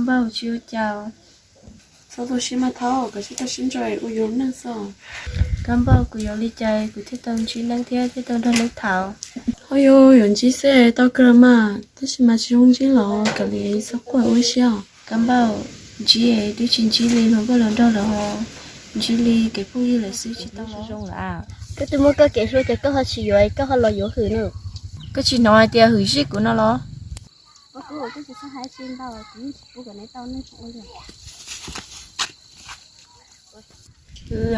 Npauj, tsis ua cas. Txhob tu siab mas thaub, koj sib tau sib ntso ua yus neej xwb. Koj npauj, kuv yuav li cas kuv thiaj tau ntsib neeb thiab thiaj tau nrog neeb tham? Ho yog yuav ntsib xwb tau kawg los mas, tab sis mas tsis zoo ntsib los kav liam, txhob quaj ua siab. Koj npauj, ntsib twb tsis ntsib li hnub koj los nrog lawv ho, ntsib li kev phooj ywg lawm xwb tsis tau zoo lawm. Koj twb muaj koj kev hlub ces koj ho tsis yuav, koj ho los yuav hwm no. Koj tsis hnov hais tias hwm zij kuv no los?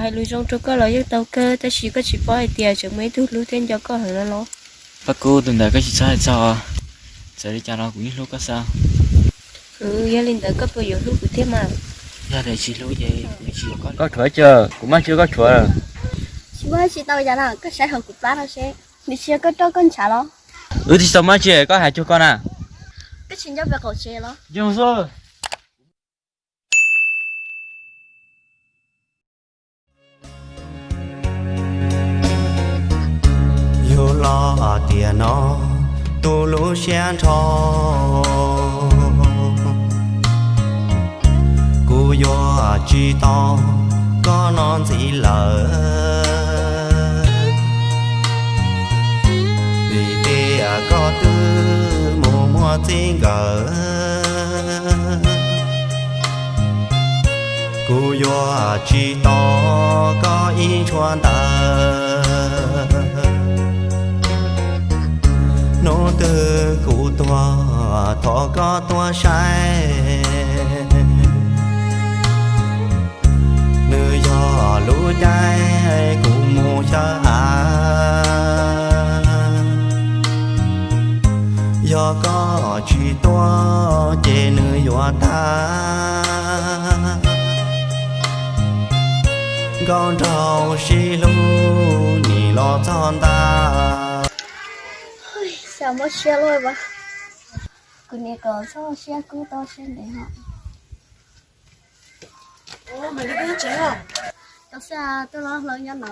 Hais lus zoo rau koj los yeej tau kawg, tab sis koj tsis paub hais tias tseem muaj ib tug hlub thiab nco koj heev no los? Paj Kub, tus ntawd koj tsis txhob hais txog, txawm li cas los kuv yeej hlub koj xwb. Yog li ntawd koj puas yuav hlub kuv thiab mas? Yog tias tsis hlub ces kuv tsis yuav koj. Koj tshuav cawm, kuv maj tsis koj tshuav. Tsis muaj tsis tau cas na, koj saib hauv kuv plab no seb, nws tsis yog koj roj koj ntshav los? Wb tsis tau maj tsis, koj hais cuag koj na. Koj tsis nco pem qaum tsev los? Yog xwb. Yug los tiam no tu lub siab nrho, kuv yuav tsis tau koj no ntxiv lawm, vim tias koj twb mus muaj txij nkawm. Kuv yuav tsis tos koj ib tshuaj ntawd, hnub twg kuv tuag thov koj tuaj saib. Nws yog lub caij kuv mus xyaw av, yog koj tsis tuaj ces nws yuav tag. Nkauj nraug sib hlub nim los txog ntag. Xyov muab siab luaj, kuv niam kom txhob siab kub tau siab ntev ho. Tau xwb, tuaj los hlau nyob no.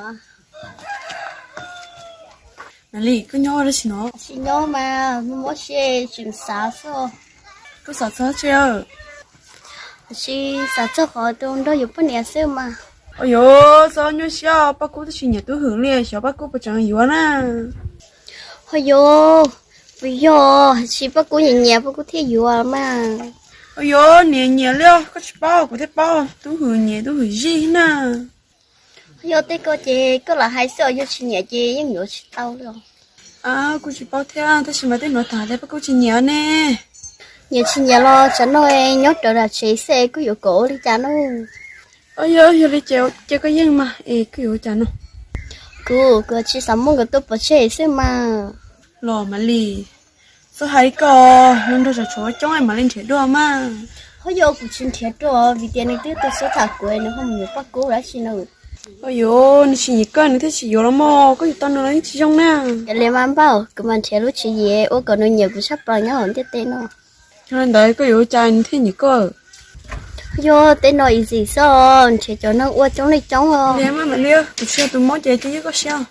Maiv Lis, koj nyob ua dab tsi no? Tsis nyob mas muab siab tseem xav xwb. Koj xav txog tsi? Tsis xav txog qhov tus nrog yuav poj niam xwb mas. Ua yuav txhob nyuaj siab, Paj Kub twb tsis nyiam Tub Hwm li, xyov Paj Kub puas tseem yuav na. Ho yuav, puas yog tsis Paj Kub nyiam nyiam Paj Kub thiaj yuav mas. Ho yuav niam nyiam li os, koj tsis paub kuv thiaj paub, Tub Hwm nyiam Tub Hwm zij na. Ho yog tej ko ces koj lam hais xwb os, yog tsis nyiam ces yeej yuav tsis tau li os. Kuv tsis paub thiab, tab sis mas tej nuav tham tias Paj Kub tsis nyiam ne. Nyiam tsis nyiam los tsam no nyob rawv nram tsev xwb, koj yuav kom ua li cas no? Yog, yog li ces cia koj yeej mas es koj yuav ua cas no? Kuv, kuv tsis xav muab nkawd tua pov tseg xwb mas. Los Maiv Lis, txhob hais li ko, hluas nraug tseem tshuav coob es mam li nrhiav dua mas. Ho yog kuv tsis nrhiav dua vim tias nws twb tuaj xub tham kuv, nws ho mus yuav Paj Kub dab tsi no. Ho yuav, nws tsis nyiam koj nws thiaj tsis yuav los mas, koj yuav tau nws los yeej tsis zoo na. Kav liam mas npauj, kuv mam nrhiav lub tswv yim ua kom nws nyiam kuv tshaj plaws nyob hauv ntiaj teb no. Yog li ntawd koj yuav ua cas nws thiaj nyiam koj? Yog tej no easy xwb, nrhiav cov neeg ua coob li coob os. Li mas Maiv Lis, kuv tsis yog tus mob ces cia koj siab.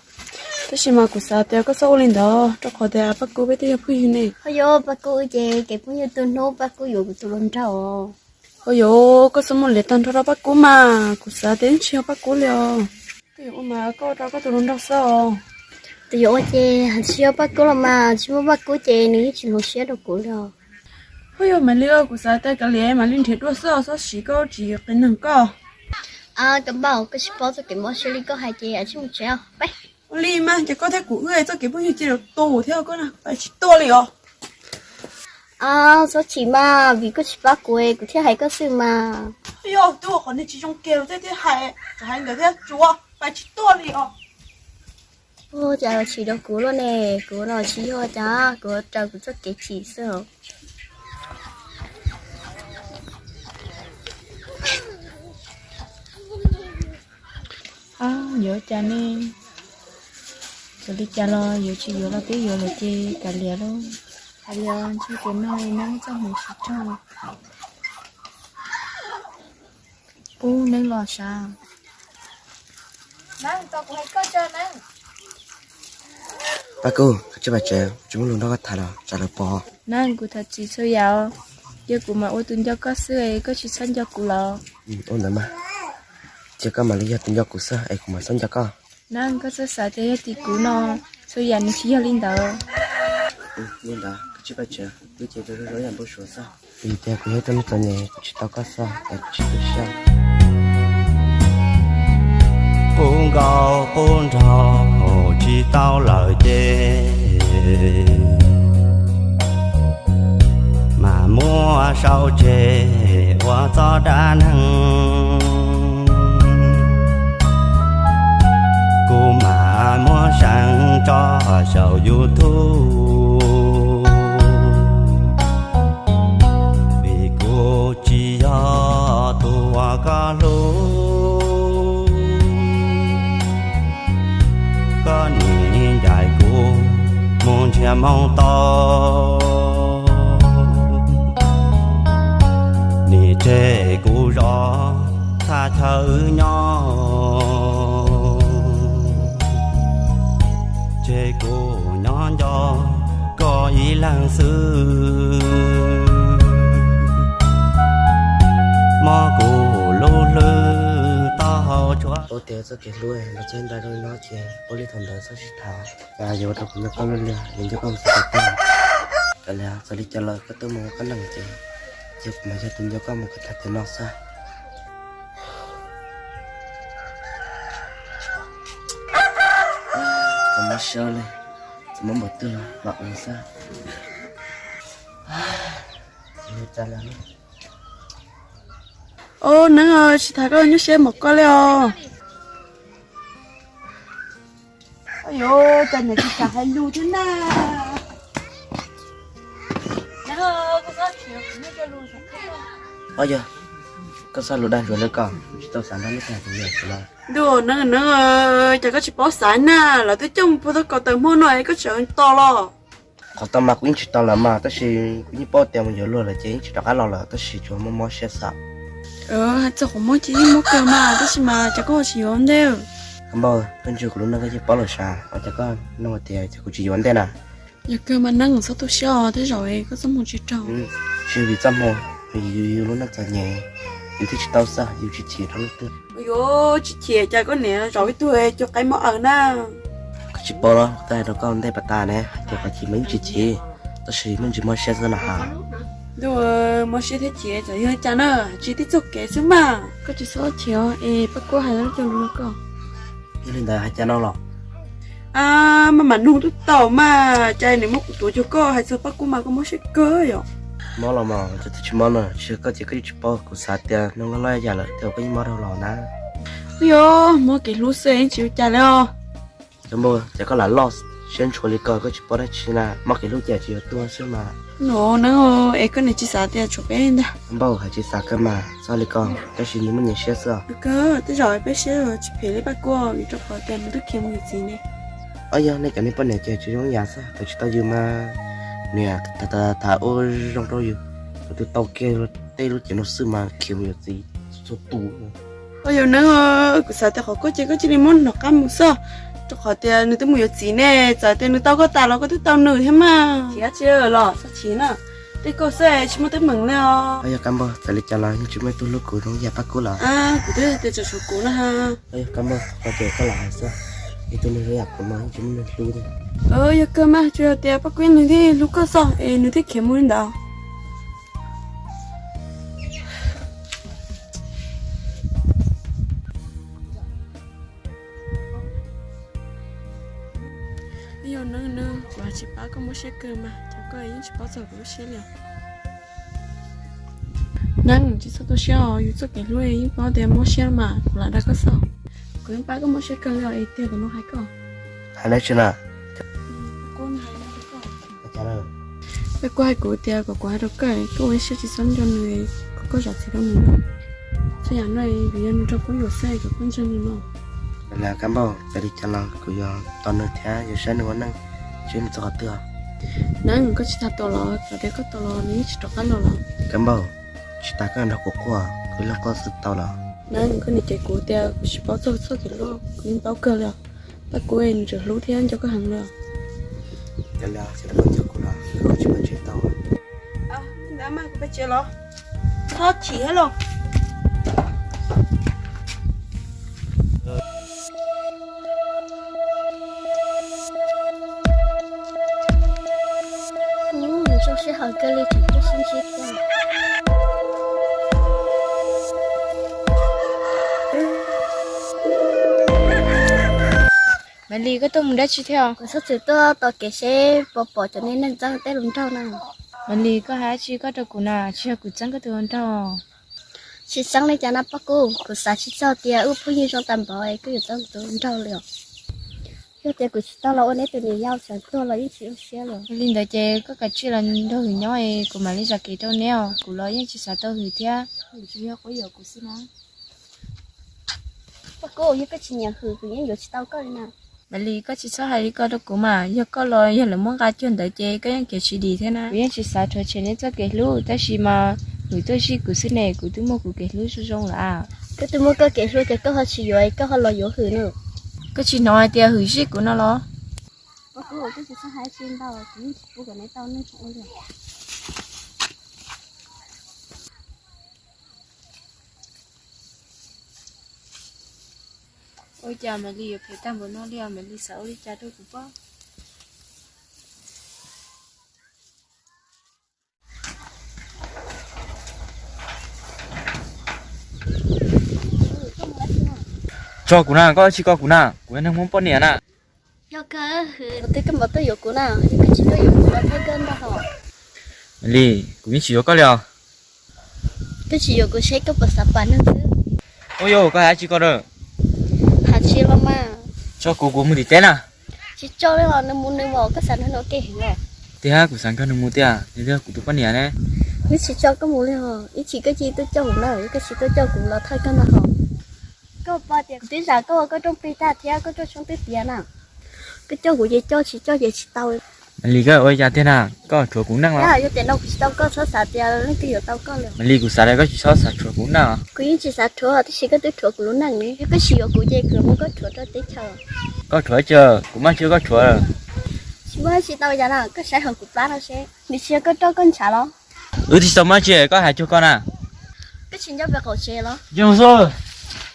Tab sis mas kuv xav tias koj txhob ua li ntawd, rau qhov tias Paj Kub peb twb yog phooj ywg ne. Ho yog Paj Kub ces kev phooj ywg tu hnub Paj Kub yuav kuv tus hluas nraug. Ho yuav, koj txhob muaj lus tag nrho rau Paj Kub mas, kuv xav tias tsis yog Paj Kub li os. Koj yuav ua mas koj ua rau koj tus hluas nraug xwb os. Tus yuav ua ces tsis yog Paj Kub los mas, tsis muaj Paj Kub ces nws yeej tsis hloov siab rau kuv li os. Ho yog Maiv Lis, kuv xav tias kav liam mam li nrhiav dua xwb os, txhob siv koj tsis qi neeg koj. Koj npauj, koj tsis paub txoj kev mob siab li koj hais ces tsis mus tsev os. Ua li mas ces koj thiab kuv wb txoj kev phooj ywg cia li tu thiab koj na, kuv pais tsis tuaj li os. Txhob chim mas, vim koj tsis pab kuv, kuv thiaj hais koj xwb mas. Yog twb ua qhov niag tsis zoo kiag thiab thiaj hais, tseem hais ntawd thiab, tsuav pais tsis tuaj li os. Ua cas los chim rau kuv luaj ne, kuv no tsis yog cas, kuv raws kuv txoj kev chim xwb os. Yuav cas ne, txawm li cas los yuav tsis yuav los twb yuav lawm ces kav liam lauj. Kav liam, ntshe kev no neb txoj hmoov tsis raug. Ub, neb los sav. Paj Kub, koj tsis pais tsev, tsis muaj lus nrog koj tham los tsam lawv pom. Neeb, kuv thov txim txhua yam os. Cia kuv mam ua tus nco koj xwb es koj tsis txhob nco kuv los? Ua ntawd mas, cia koj mam li yog tus nco kuv xwb es kuv mam txhob nco koj. Nab, koj txhob xav tias yog tim kuv no, txhua yam nws tsis yog li ntawd. Li ntawd koj tsis pab tsev, wb ces zoo zoo yam npau suav xwb. Vim tias kuv yog ib tug neeg txom nyem, kuv tsis tau koj xwb es kuv tsis tu siab. Qub nkauj qub nraug tsis tau lawm ces, mas muab sau tseg ua txoj dab neeg. Kuv mam muab seev tso saum YouTube, vim kuv tsis yog tus uas koj hlub. Koj nim ncaim kuv mus nrhiav moo tau, nim tseg kuv zov thaj chaw wb nyob, tseg kuv nyob nco koj ib leeg xwb. Mob kuv lub hlwb taub hau tshuav. Ua tias txoj kev hlub los txog ntua rau no ces ua li thaum ntawd txhob sib tham. Yog ua rau kuv nco koj luaj li, nco koj mus txog tag. Kav liam, txawm li cas los koj tuaj mus ua koj neej ces, ces kuv mas yog tus nco koj mus kom tag tiam no xwb. Txawm mob siab li, txawm mob npaum twg los mam ua xwb. Os, Neeb, tsis tham koj nyuaj siab npaum koj li os. Yuav cas niam tsis kam hais lus thiab na. Ob, yog koj xav lus dag ntsuav li koj, tsis tau xav nrog nej tag tus yam tus no. Ntuj, Neeb, Neeb, cas koj tsis paub xav na, lawv twb coj mus puag tau kaum tawm hmo no es koj tseem tos los? Qhov tau mas kuv yeej tsis tos lawm mas, tab sis kuv yeej paub tias mus yuav luag lawm ces yeej tsis rov qab los lawm, tab sis tsuas mob mob siab xwb. Hais txog qhov mob ces yeej mob kawg mas, tab sis mas cas koj ho tsis yuav ua ntej? Kab Npauj, koj ntsia kuv lub neej koj yeej paub lawm sav, ua cas koj nug tias cas kuv tsis yuav ua ntej na? Yog kawg mas Neeb, txhob tu siab os, tej zaum koj txoj hmoo tsis raug. Tsis vim txoj hmoo, vim yus lub neej txom nyem, yus thiaj tsis tau xwb, yus tsis chim rau leej twg. Yuav tsis chim cas koj niam zaum ib tug cua qaib mob aws na. Koj tsis paub los, twb hais rau koj ua ntej pas tas ne, hais tias qhov chim mas yeej tsis chim, tab sis me ntsis mob siab xwb na has. Ntuj, mob siab thiab chim txawm yog cas na, tsis tib txoj kev xwb mas. Koj tsis txhob chim os, es Paj Kuab hais lus rau koj. Yog li ntawd hais cas no los? Maj mam nug twb tau mas, cas nws muab kuv tuav cuag koj, hais txog Paj Kuab mas koj mob siab kawg yom. Mob los mas, cas twb tsis mob na, tsis yog koj ces koj yeej tsis paub, kuv xav tias nug loj loj yam lawm thiaj koj yeej mob rau los na. Ub yog, mob kev hlub xwb yeej tsis ua cas li os. Kab Npauj, cas koj lam loj siab ntshua li ko, koj tsis paub dab tsi na, mob kev hlub cas tsis yuav tuag xwb mas. No na, es koj niam tsis xav tias tshuav peb ntag. Kab Npauj, hais tsis xav kawg mas, txhob li ko, tab sis nws muaj nyias siab xwb. Kawg, tej zaum peb siab tsis phem li Paj Kuab, vim rau qhov tias nws twb khiav mus yuav txiv ne. Ob yog nej cov niag poj niam ces tsis zoo ib yam xwb, thaum tsis tau yus mas nws tham ua zoo rau yus, tus tau kiag tej lub cev no xwb mas khiav mus yuav txiv txhua tus. Ua yog Neeb, kuv xav tias qhov koj ces koj cia li muab nws rov qab mus xwb, rau qhov tias nws twb mus yuav txiv ne, txawm tias nws tau koj tas los koj twb tau nws thiab mas. Chim dab tsi los txhob chim na, tej koj xwb tsis muaj teeb meem li os. Yog Kab Npauj, txawm li cas los yeej tsis muaj ib tug hlub kuv zoo yam Paj Kuab lawm. Kuv twb tias tsuas tshuav kuv na ha. Yog Kab Npauj, qhov ces koj lam hais xwb, ib tug neeg zoo yam kuv mas yeej tsis muaj neeg hlub thiab. Yog kawg mas, tsuas yog tias Paj Kuab nws thiaj hlub koj xwb es nws thiaj khiav mus li ntawd. Yog Neeb, kuv tsis pab koj mob siab kawg mas, cas koj yeej tsis paub txog kuv lub siab li. Neeb, tsis txhob tu siab os, yus txoj kev hlub yeej paub tias mob siab mas, kuv lam dag koj xwb. Kuv yeej pab koj mob siab kawg li os, es tiag kuv no hais koj. Hais dab tsi na? Paj Kuab hais kuv tias kom kuv hais rau koj, koj ua ib siab tsis txhob nco nws, kom koj zam txim rau nws no. Txhua yam no vim yog nws raug kuv yuam xwb, kom koj ntseeg nws no. Kab Npauj, txawm li cas los kuv yuav tos nws thiab yuav saib nws ua neej, saib nws txog qhov twg. Neeb, koj tsis tas tos los, txawm tias koj tos los nws yeej tsis rov qab los lawm. Kab Npauj, tsis tas koj nrog kuv quaj, kuv ib leeg quaj xwb tau los? Neeb, koj niam cem kuv tias kuv tsis paub txog txoj kev hlub, kuv yeej paub kawg li os. Paj Kuab nws tseem hlub thiab nco koj heev li os. Yog li ces koj nco kuv los koj tsis pab tsev tau. Ab, mas kuv peb tsev los, txhob chim thiab los. Zoo sij hawm kawg li, tseem tuaj sib ntsib thiab. Maiv Lis, koj tuaj mus dab tsi thiab? Kuv txhob txwm tuaj tos kev seb puas pom cov neeg txeeb tej hluas nraug na. Maiv Lis, koj hais dab tsi koj rau kuv na, tsis yog kuv txeeb koj tus hluas nraug. Tsis txeeb li cas na Paj Kub, kuv xav tsis txog tias wb phooj ywg zoo tag npaum es koj yuav txeeb tus hluas nraug li os. Yog tias kuv tsis tau los ua neb tus niam yau, tsam tuag los yeej tsis zoo siab li. Li ntawd ces koj kav tsij los nrog Hwm nyob es kuv mam li zam kev rau neb os, kuv los yeej tsis xav tau Hwm thiab. Hwm tsis yog quab yuam kuv xwb na. Paj Kub, yog koj tsis nyiam Hwm, Hwm yeej yuav tsis tau koj li na. Maiv Lis, koj tsis txhob hais li ko rau kuv mas, yog koj los yog lawv muab nqa cuag ntawd ces koj yeej khiav tsis dim thiab na. Kuv yeej tsis xav rhuav tshem neb txoj kev hlub, tab sis mas Hwm tuaj zij kuv xwb ne, kuv twb muaj kuv kev hlub zoo zoo lawm. Koj twb muaj koj kev hlub ces koj ho tsis yuav, koj ho los yuav Hwm no. Koj tsis hnov hais tias Hwm zij kuv no los? Paj Kub, koj tsis txhob hais tsis ntau, kuv yeej tsis pub kom neb tau neeg ua li. Ua cas Maiv Lis yuav phem tag npaum no li os, Maiv Lis xav ua li cas rau kuv pob? Tso kuv na, koj tsis koj kuv na, kuv yog neeg muaj poj niam na. Yog kawg, Hwm, twb koj npam tuaj yuav kuv na, yog koj tsis tuaj yuav kuv los thawj koj ntag hos. Maiv Lis, kuv yeej tsis yuav koj li os. Koj tsis yuav kuv seb koj puas xav pam neeg xwb. Ua yog koj hais dab tsi ko na? Hais tsis los mas. Tso kuv, kuv mus tim teb na. Tsis tso li os, nws mus nws mas, koj xav nrog nws ua ke heev los? Tiag, kuv xav nrog nws mus tiag, nws yog kuv tus poj niam ne. Wb tsis tso koj mus li os, ib chim koj cia li tuaj coj kuv na, koj tsis tuaj coj kuv los thawj koj ntag hos. Koj paub tias kuv twb zam koj ua koj rooj plig tag thiab koj rooj tshoob twb tiav na. Koj coj kuv ces coj, tsis coj ces tsis tau. Maiv Lis, koj ua cas tiag na, koj rhuav kuv neej los? Yog tias no kuv tsis tau koj, txhob xav tias leej twg yuav tau koj li. Maiv Lis, kuv xav tias koj tsis txhob xav rhuav kuv neej os. Kuv yeej tsis xav rhuav, tab sis koj twb rhuav kuv lub neej ne. Yog koj tsis yuav kuv ces kuv muab koj rhuav rau teb chaws. Koj rhuav tsis, kuv maj tsis koj rhuav. Tsis muaj tsis tau yam na, koj saib hauv kuv plab no seb, nws tsis yog koj roj koj ntshav los? Wb twb tsis tau maj tsis, koj hais cuag koj na. Koj tsis nco pem qaum tsev los? Yog xwb,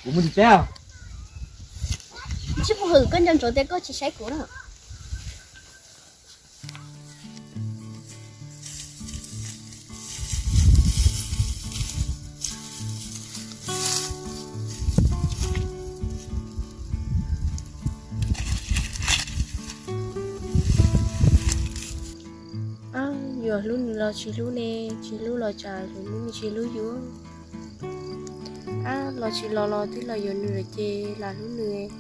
kuv mus tim teb. Tsis pub Hwm, koj nco ntsoov tias koj tsis saib kuv na. Ab, yuav hlub nws los tsis hlub ne, tsis hlub los tsam nws tsis hlub yus. Ab, los tsis los los twb los yuav nws lawm ces lam hlub nws,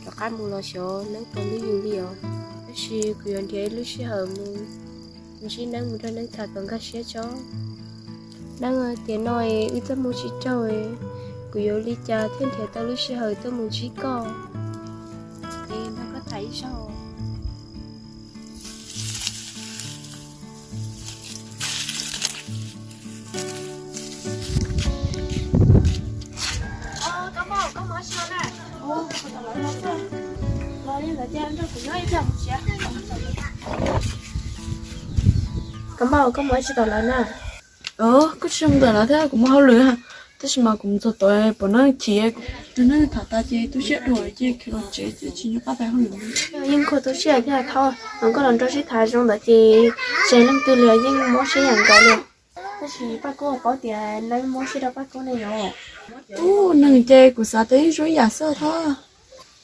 rov qab mus los xyov neeb puas hlub yus li os. Tab sis kuv yuav nrhiav ib lub sij hawm mus ntsib neeb, mus nrog neeb tham kom nkag siab tso. Neeb, tiam no wb txoj hmoo tsis raug, kuv yuav ua li cas thiaj nrhiav tau lub sij hawm tuaj mus ntsib koj, es nrog koj tham ib zaug? Koj npauj, koj mus ua tsi tom lawv na? Koj tsis mus tom lawv thiab, kuv muaj hauj lwm, tab sis mas kuv mus txog tod pom neeb chim, nrog neeb tham tas ces tu siab dua ces khiav los tsev ces tsis nco qab pais hauj lwm. Yeej khuv tu siab thiab thaum koj los nrog sib tham zoo ntawd ces tsis leej twg li, yeej mob siab yam nkaus li. Tab sis Paj Kub paub tias neeb mob siab rau Paj Kub ne yom. Ub, neeg ces kuv xav tias yeej zoo ib yam xwb thiab.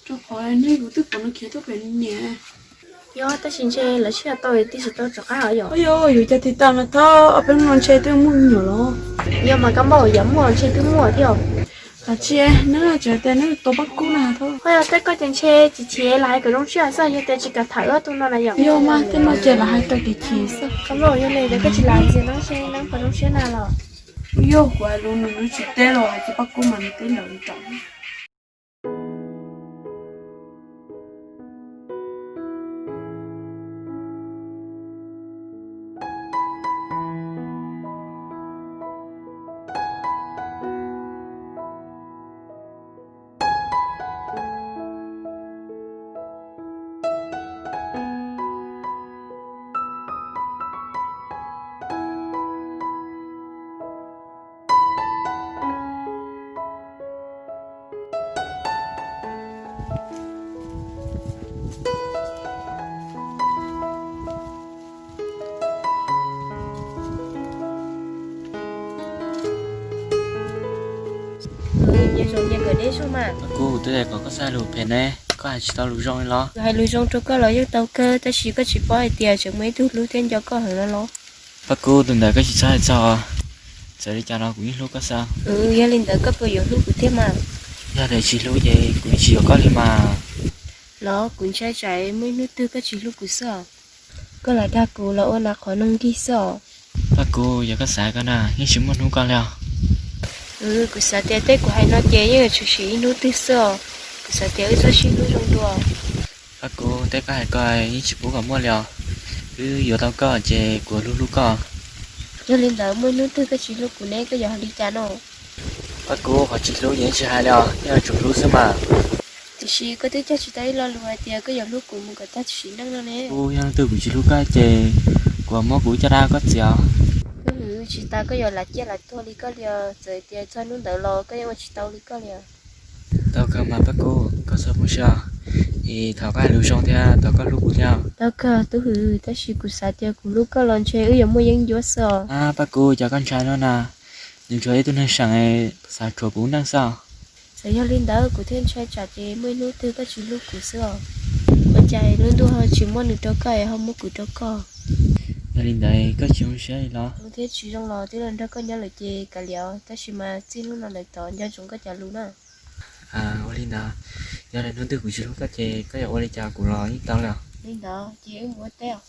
Rau qhov neeg kuv twb pom nws khiav tuaj pem niam. Yog, tab sis ntshe lawv sib tham tau tib si tau rov qab os yom. Yog, yus cas tis tas no thiab, ob peb hnub no ntshe twb muaj me nyuam los? Yog mas koj npauj, yog muaj ntshe twb muaj thiab. Hais tsis, neeb tseem tias neeb tos Paj Kub na thiab. Yog, tej koj ces ntshe chim chim los hais kom zoo siab xwb, yog tias tsis kam tham wb ob tug no na yom. Yog mas, tej no ces lam hais rau kev chim xwb. Koj npauj, yog li ces koj tsis lam ntxias neeb seb neeb puas zoo siab na los. Yog, kuv hais lus nws, nws tsis teb los hais txog Paj Kub mas nws teb lawm li ram. Nyias zaum nyias kawm deb zog mas. Paj Kub, twb hais kom koj txhob hais lus phem ne, koj hais tsis tau lus zoo li los? Kuv hais lus zoo rau koj los yeej tau kawg, tab sis koj tsis paub hais tias tseem muaj ib tug hlub thiab nco koj heev no los? Paj Kub, tus ntawd koj tsis txhob hais txog, txawm li cas los kuv yeej hlub koj xwb. Yog li ntawd koj puas yuav hlub kuv thiab mas? Yog tias tsis hlub ces kuv yeej tsis yuav koj li mas. Los kuv ntshai tsam muaj ib hnub twg koj tsis hlub kuv xwb os. Koj lam dag kuv los ua nas qhov noog nkig xwb os. Paj Kub, yog koj xav ko na yeej tsis muaj hnub koj li os. Kuv xav tias tej kuv hais no ces yeej yuav tshwm sim ib hnub twg xwb os. Kuv xav tias wb txhob sib hlub zoo dua. Paj Kub, tej koj hais ko yeej tsis pub kom muaj li os. Wb yuav tau koj ces kuv hlub hlub koj. Yog li ntawd muaj hnub twg koj tsis hlub kuv ne koj yuav hais li cas no? Paj Kub, qhov tsis hlub ces yeej tsis hais li os, yeej yuav tsum hlub xwb mas. Tiam sis koj twb cog tsis tau ib lo lus hais tias koj yuav hlub kuv mus kom tag sim neej no ne. Kuv yog leej twg kuv tsis hlub koj ces kuv muab kuv caj dab koj txiav os. Tub Hwm, tsis tas koj yuav lam ciaj lam tuag li koj li os, txawm tias txog hnub ntawd los koj yeej ua tsis tau li koj li os. Tau kawg mas Paj Kub, koj txhob poob siab, es thov koj hais lus zoo thiab thov koj hlub kuv thiab. Tau kawg Tub Hwm, tab sis kuv xav tias kuv hlub koj los ntshe wb yuav muaj yeeb ncuab xwb os. Ab Paj Kub, cas koj ntshai no na, nws tsuas ib tug neeg seem xav rhuav kuv lub neej xwb os. Txawm yog li ntawd kuv thiaj ntshai tsam ces muaj ib hnub twg koj tsis hlub kuv xwb os. Ua cas lub ntuj ho tsis muab nws rau koj es ho muab kuv rau koj? Yog li ntawd koj tsis zoo siab li los? Kuv thiaj tsis zoo los twb los nrog koj nyob lawm ces kav liam, tab sis mas txij hnub no lawm tod nco ntsoov koj cov lus na. Ua li ntawd, yog li hnub twg kuv tsis hlub koj ces koj yuav ua li cas kuv los yeej tau li os. Li ntawd ces wb mus ua teb os.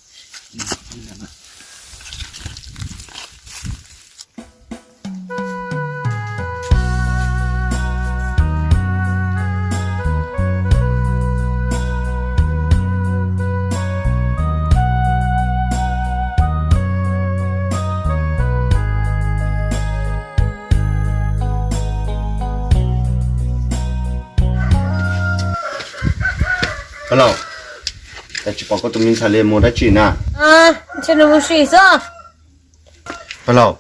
Paj Laus, cas tsis pom koj tus me ntxhais li, mus dab tsi na? Ntshe nws mus ua si xwb. Paj Laus,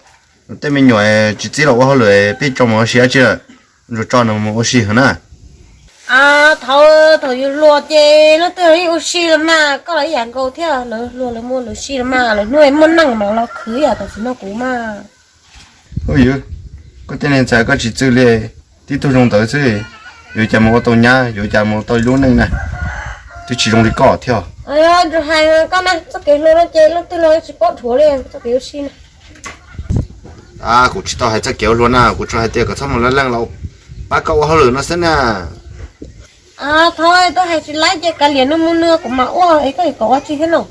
tej me nyuam tsis txib los ua hauj lwm peb tso mus ua si dab tsi lawm, tsuas tso nws mus ua si heev na. Thaum, thaum yus hluas ces leej twg los yeej ua si los mas, koj los ib yam nkaus thiab, lawv hluas lawv mus ua si los mas, lawv hnub muaj neej mas los khwv ib yam tam sim no kuv mas. Ua yus, koj tej niag ntxhais koj tsis txwj li, tib tug zoo ntawd xwb, yuav cas mus ua tau nyab, yuav cas mus tau lub neej na, twb tsis zoo li koj thiab. Hais koj na, txoj kev hluas no ces leej twg los tsis paub dhuav li, txoj kev ua si na. Kuv tsis tau hais txoj kev ua hluas na, kuv tsuas hais tias kom txhob mus laj leej los pab koj ua hauj lwm no xwb na. Thov, twb hais tsis laib ces kav liam, nws mus nws, kuv mam ua es koj yuav kom ua tsi thiab no?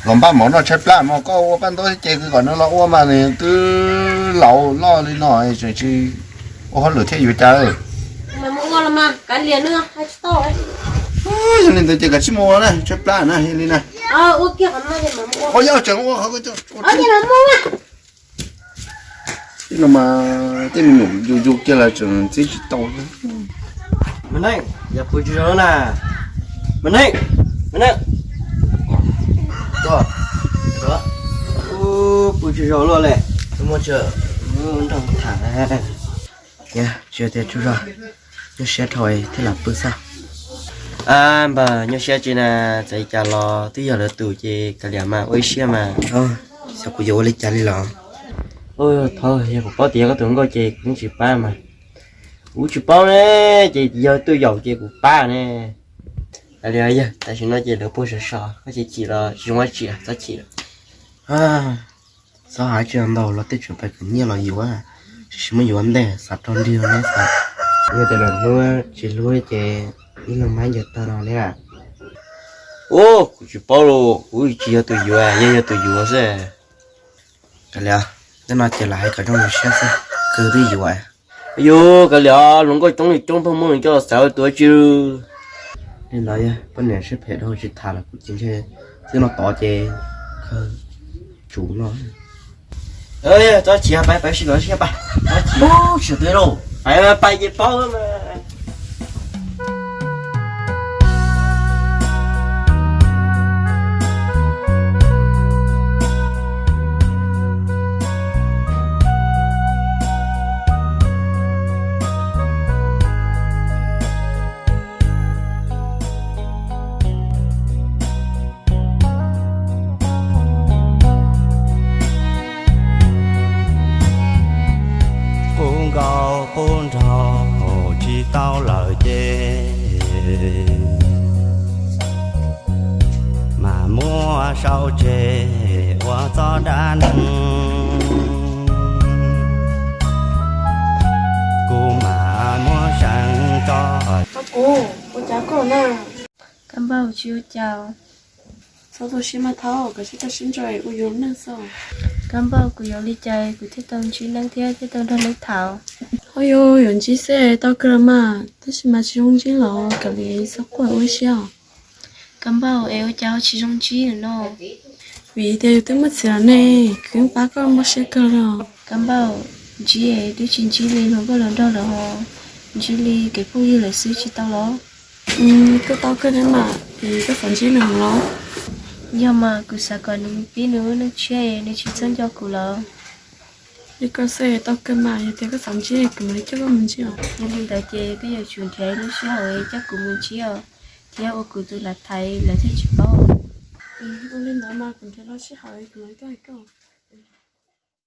Los npaj mov noj tshaib plab mas, koj ua paj ntaub thiab ces kom nws los ua mas, nws twb laus loj li no tseem tsis ua hauj lwm thiab yuav cas. Yog li ntawd ces kav tsij mus ua na, tshaib plab na li na. Ua yog tseem ua qhov no mas, tej me nyuam yus yus kiag los tseem txib tsis tau. Me neej, yog pw tsis zoo na. Me neej, me neej, pw tsis zoo luaj li. Nrog tham, tsis tias tsaug zog, nyuaj siab dhau thiaj lam pw xwb. Npawg, nyuaj siab tsi na, txawm li cas los twb yog lawv tus ces kav liam mas ua ib siab mas. Xyov kuv yuav ua li cas li los. Thov, yog kuv paub tias yog koj tus hluas nkauj ces kuv yeej tsis pab mas. Kuv tsis paub ne, ces yog twb yaum ces kuv pab ne. Kav liam yog tam sim no ces lawv puag sov sov, koj chim chim los tsis zoo dab tsi, txhob chim. Txhob hais tsis ntau los tej tseem pais khwv nyiaj los yuav, tsis muab yuav ntej xav rau nrig ne xav. Yog tias lwm hnub tsis hlub ces ib leeg mab ncaws tawg no ne. Ub, kuv tsis paub los kuv tsis yog tus yuav, yog yog tus yuav xwb. Kav liam, tej no ces lam hais kom zoo siab xwb, kawg twb yuav. Yus kav liam, hluas nkauj coob li coob, pheej muab nws coj los xav ua tus dab tsi. Li ntawd yog poj niam siab phem dhau tsis tham los kuv ces ntshe twb no tod ces kawg tsum no. Txhob chim, pais pais sib tom sib pais, txhob chim, tsis twv lauj, pais pais ces paub mas. Kuv nkaus Qub nrog tsis tau lawm ces mas muab sau tseg ua txoj dab neeg. Kuv mam muab seev tso. Kuv, ua cas koj na? Kab Npauj, tsis ua cas. Txhob tu siab mas thaub, koj sib tau sib ntso ua yus neej xwb. Kab Npauj, kuv yuav li cas kuv thiaj tau ntsib neeb thiab thiaj tau nrog neeb tham? Ho yog yuav ntsib xwb tau kawg los mas, tab sis mas tsis zoo ntsib los kom li txhob quaj ua siab os. Kab Npauj, es ua cas ho tsis zoo ntsib no? Vim tias yus twb muaj txiv lawm ne, kuv yeej pab koj npau siab kawg li os. Kab Npauj, ntsib twb tsis ntsib li luag nkauj hluas nraug lawm ho, ntsib li kev phooj ywg lawm xwb tsis tau los? Kuj tau kawg thiab mas, es koj xav ntsib nws los? Yog mas, kuv xav kom nws pib nws lub neej tshiab, nws tsis txhob nco kuv lawm. Li koj xav tau kawg mas, yog tias koj xav ntsib kuv mam li coj koj mus ntsib os. Yog li ntawd ces koj yuav tsum nrhiav lub sij hawm coj kuv mus ntsib os, thiab ua kuv tus lav thaiv lawv thiaj tsis paub. Ua li ntawd mas kuv nrhiav lub sij hawm kuv mam li coj koj.